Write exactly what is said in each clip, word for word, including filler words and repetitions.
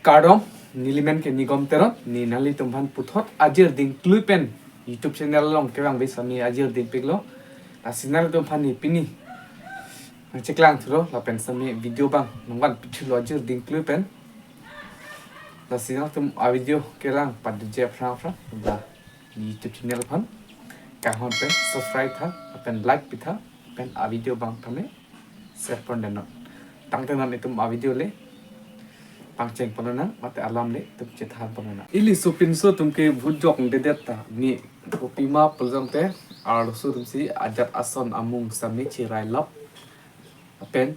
Kardom, nelimen ke Nigom Teron, ne nanglitum aphan puthot ajir dingklui pen YouTube channel along kevang ave sami ajir dingpiklo. Lasi nanglitum aphan ne pini nangcheklang thulo lapen sami video abang nangvan pithulo ajir dingklui pen. Lasi nanglitum a video kelang padunji aphrang aphrang la YouTube channel aphan kanghon pen subscribe tha, lapen like pitha, lapen a video abang tame share pon deno. Tangte non itum a video le pangcheng pon nang, mate alam le itum chethan pon nang. Ili so pinso atum ke vote jok dedet ta, ne kopima pulo tangte arloso atum si ajat ason amung sami cherai lap. Lapen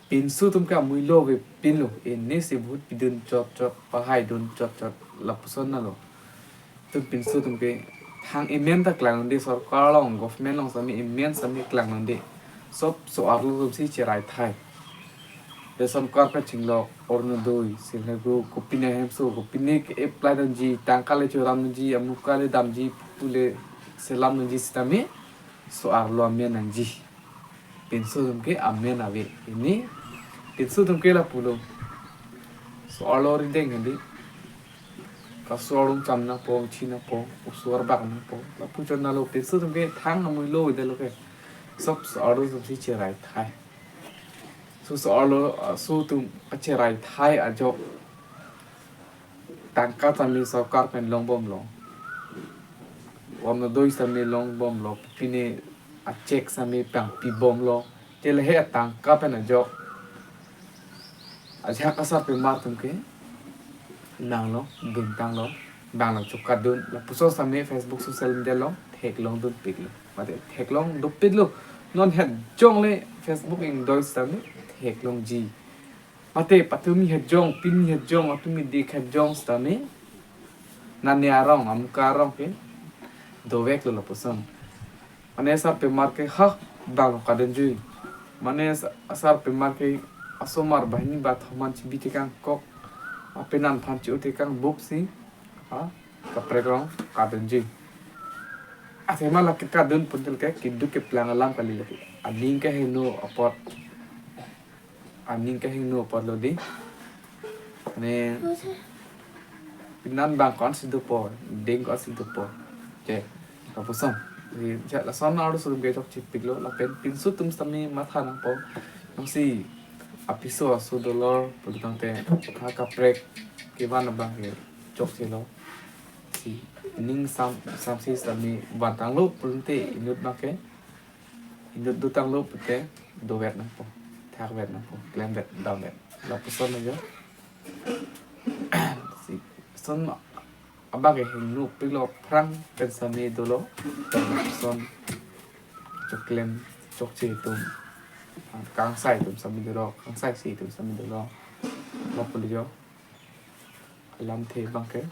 pinso atum ke amuilo avepinlo, ini si vote pidun chot chot, pahai dun chot chot, lapuson nalo. Itum pinso atum ke thang amen ta klangnangde, sorkar along, government along sami amen sami klangnangde. Sob so-arlo atum si cherai thai. Ration card kachinglok, Orunodoi, Self Help Group, kopine ahemso, kopine ke-apply damji, tangka le choram nangji, amuka le damji, pule selam nangji sitame so-arlo amen nangji. Pinso atum ke amen ave. Ini pinso atum ke lapulo. So-arlo rideng hedi. Kaso arlong cham nangpo, chi nangpo, oso arbak nangpo. Lapu chot nalo, pinso atum ke thang amuilo avedetlo ke. Sob so-arlo atum si cherai thai. So so-arlo, ah, so atum kacherai thai ajok tangka sami sorkar pen longbomlo. Orunodoi sami longbomlo. Pine a cheque sami pangpibomlo. Te lahei atangka pen ajok ajahak asarpimar atum ke nanglo, duntanglo, banglo chokadun, lapuson sami Facebook social media along theklong dunpiklo. Mate theklong dopiklo. Non het jongle Facebook ingdoi sami theklongji. Mate patumi het jong, pini het jong, atumi dik het jong sitame nane arong, amuka arong ke doveklo lapuson. Mane asarpimar ke ha banglo kadunji. Mane as-, asarpimar ke asomar banghini bathom aphan chibi tekangkok, apenan aphan chi-o tekangbuksi, ha kaprek along kadunji. Athema lake kadun pon tel ke keduk keplang alam kali lake. Aning kehingno apot, aning kehingno apotlo di. Ne penan bang ko-ansi dopo, ding ko-ansi dopo. Oke, lapuson. Di, ja, lason arloso atum ke chokchepiklo, lapen pinso atum sami matha nangpo. Nangsi apiso aso dolor pulo tangte ha kaprek kevan abang ke chokchelo. Si ning sam, samsi sami vantanglo pulote inut abang ke, inut dotanglo pute dovet nangpo, thakvet nangpo, klemvet, damvet. Lapuson ajo. Si son abang ke hingnopiklo, aphrang pen sami dolo. Lapuson choklem chokche atum, ah, kangsai atum sami dolo, kangsaisi atum sami dolo. Lapulo jo. Alamthe abang ke